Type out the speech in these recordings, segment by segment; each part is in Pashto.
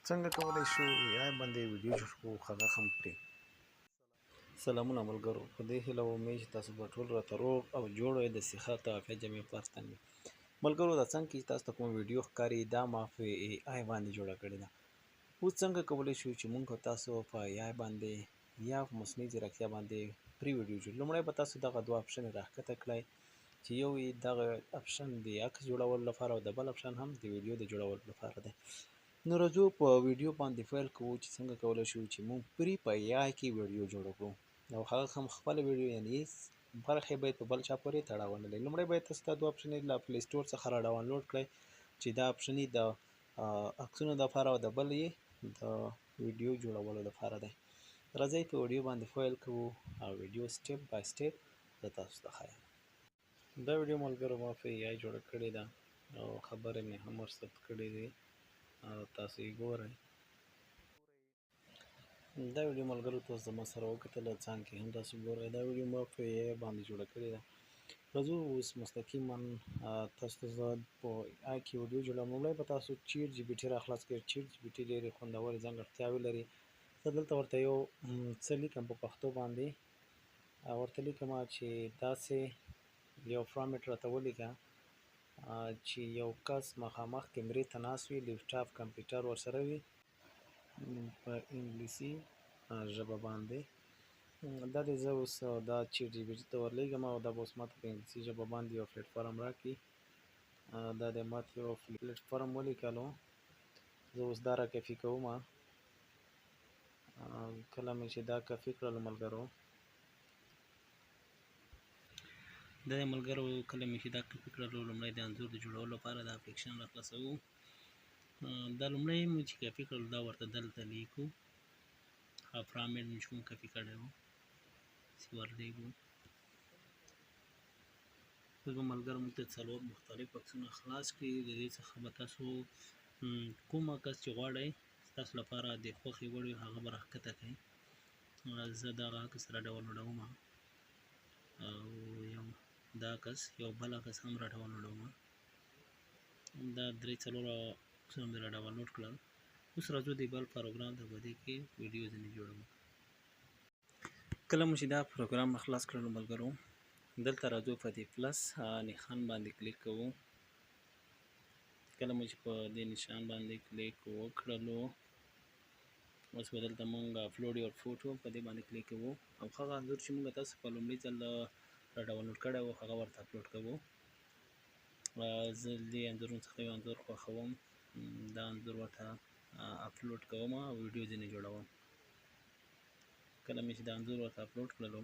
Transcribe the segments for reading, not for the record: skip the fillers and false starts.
څنګه کولی شو ای آی باندې ویډیو جوړ کړو، هغه هم پرې. سلامونه ملګرو، په دې هیله او امید چې تاسو به ټول راته روغ او جوړ وئ، د صحت او عافیت جامې پر تن وي. ملګرو، دا څنګه چې تاسو ته کومه ویډیو ښکاري، دا ما په ای آی باندې جوړه کړې ده. اوس څنګه کولی شو چې مونږ تاسو په ای آی باندې یا په مصنوعي ځیرکتیا باندې پرې ویډیو جوړ؟ لومړی به تاسو دغه دوه اپشن راښکته کړئ، چې یو یې دغه اپشن د عکس جوړولو لپاره او د بل اپشن هم د ویډیو د جوړولو لپاره دی. نو راځو په ویډیو باندې پیل کوو چې څنګه کولی شو چې موږ پرې په ای آی کې ویډیو جوړه کړو، او هغه هم خپله ویډیو، یعنې هیڅ برخې باید په بل چا پورې تړاو ونه لري. لومړی باید تاسو دا دوه اپشنې له پلی سټور څخه را ډاونلوډ کړئ، چې دا اپشنې د عکسونو لپاره او د بل یې د ویډیو جوړولو لپاره دی. راځئ په ویډیو باندې پیل کوو او ویډیو سټپ بای سټپ زه تاسو ته ښایم. دا ویډیو ملګرو ما په ای آی جوړه کړې ده او خبرې مې هم ورثبت کړې دي او تاسو یې ګورئ. دا ویډیو ملګرو تاسو زما سره وکتله، څنګه کې هم تاسو ګورئ، دا ویډیو ما په ای آی باندې جوړه کړې ده. راځو اوس مستقیما تاسو ته زه په ای آی کې ویډیو جوړوم. لومړی به تاسو چیټ جي پي ټي را خلاص کړئ. چیټ جي پي ټي ډېرې خوندورې ځانګړتیاوې لري. زه دلته ورته یو څه لیکم په پښتو باندې، ورته لیکم چې داسې یو پرامټ راته ولیکه چې یو کس مخامخ کیمرې ته ناست وي، لیپټاپ کمپیوټر ورسره وي، په انګلیسي ژبه باندې. دا دی، زه اوس دا چیټ جي پي ټي ته ورلیږم او دا به اوس ماته په انګلیسي ژبه باندې یو پلیټفارم راکړي. دا دی، ماته یو پلیټفارم ولیکلو. زه اوس دا راکاپي کوم. کله مې چې دا کاپي کړلو ملګرو، دا دی ملګرو، کله مې چې دا کاپي کړلو، لومړی د انځور د جوړولو لپاره دا اپلیکیشن را خلاصوو. دا لومړی مې چې کاپي کړلو، دا ورته دلته لیکو. هغه پرامټ مې چې کوم کاپي کړی و چې ورلیږو. اوس به ملګرو موږ ته څلور مختلف عکسونه خلاص کړي. د دې څخه به تاسو کوم عکس چې غواړئ، ستاسو لپاره د خوښې وړ وي، هغه به راښکته کړئ. زه دغه عکس را ډاونلوډوم او یو دا عکس، یو بل عکس هم را ډاونلوډوم. دا درې څلور عکسونه مې را ډاونلوډ کړل. اوس راځو د بل پروګرام ته، په دې کې ویډیو ځینې جوړوم. کله مو چې دا پروګرام خلاص کړلو ملګرو، دلته راځو، په دې پلس نښان باندې کلیک کوو. کله مو چې په دې نشان باندې کلیک وکړلو، اوس به دلته مونږ اپلوډ یور فوټو په دې باندې کلیک کوو او هغه انځور چې مونږ تاسو په لومړي ځل را ډاونلوډ کړی و، هغه ورته اپلوډ کوو. زه دې انځورونو څخه یو انځور خوښوم، دا انځور ورته اپلوډ کوم او ویډیو ځینې جوړوم. کله مې چې دا انځور ورته اپلوډ کړلو،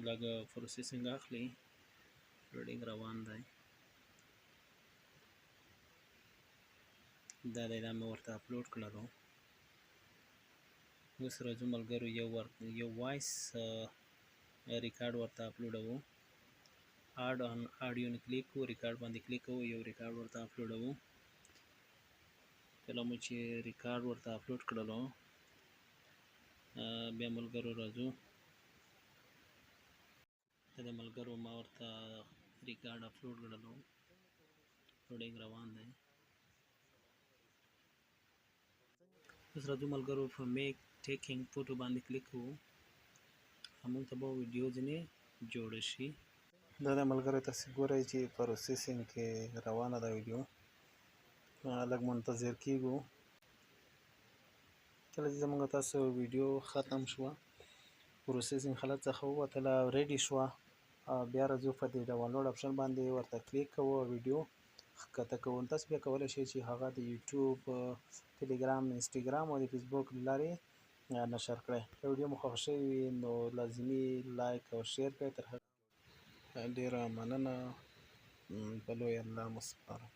لږ پروسیسینګ اخلي، لوډینګ روان دی. دا دی، دا مې ورته اپلوډ کړلو. اوس راځو ملګرو، یو وایس ریکارډ ورته اپلوډوو. اډ آن آډیو نه کلیک کوو، ریکارډ باندې کلیک کوو، یو ریکارډ ورته اپلوډوو. کله مو چې ریکارډ ورته اپلوډ کړلو، بیا ملګرو راځو. د ملګرو ما ورته ریکارډ اپلوډ کړلو، لوډینګ روان دی. اوس راځو ملګرو، په میک ټیکینګ فوټو باندې کلیک کوو، موږ ته به ویډیو ځینې جوړه شي. دا د ملګرو تاسو ګورئ چې پروسیسینګ کې روانه ده ویډیو، لږ منتظر کیږو. کله چې زموږ تاسو ویډیو ختم شوه، پروسیسینګ حالت څخه ووتله، ریډي شوه، بیا راځو په دې ډاونلوډ اپشن باندې ورته کلیک کوو، ویډیو ښکته کوو. تاسو بیا کولی شئ چې هغه د یوټیوب، ټلیګرام، انسټاګرام او د فیسبوک له لارې نشر کړئ. که ویډیو مو خوښه شوې وي نو لازمي لایک او شیر کړئ. تر هغه ډېره مننه، په لوی الله مو سپارم.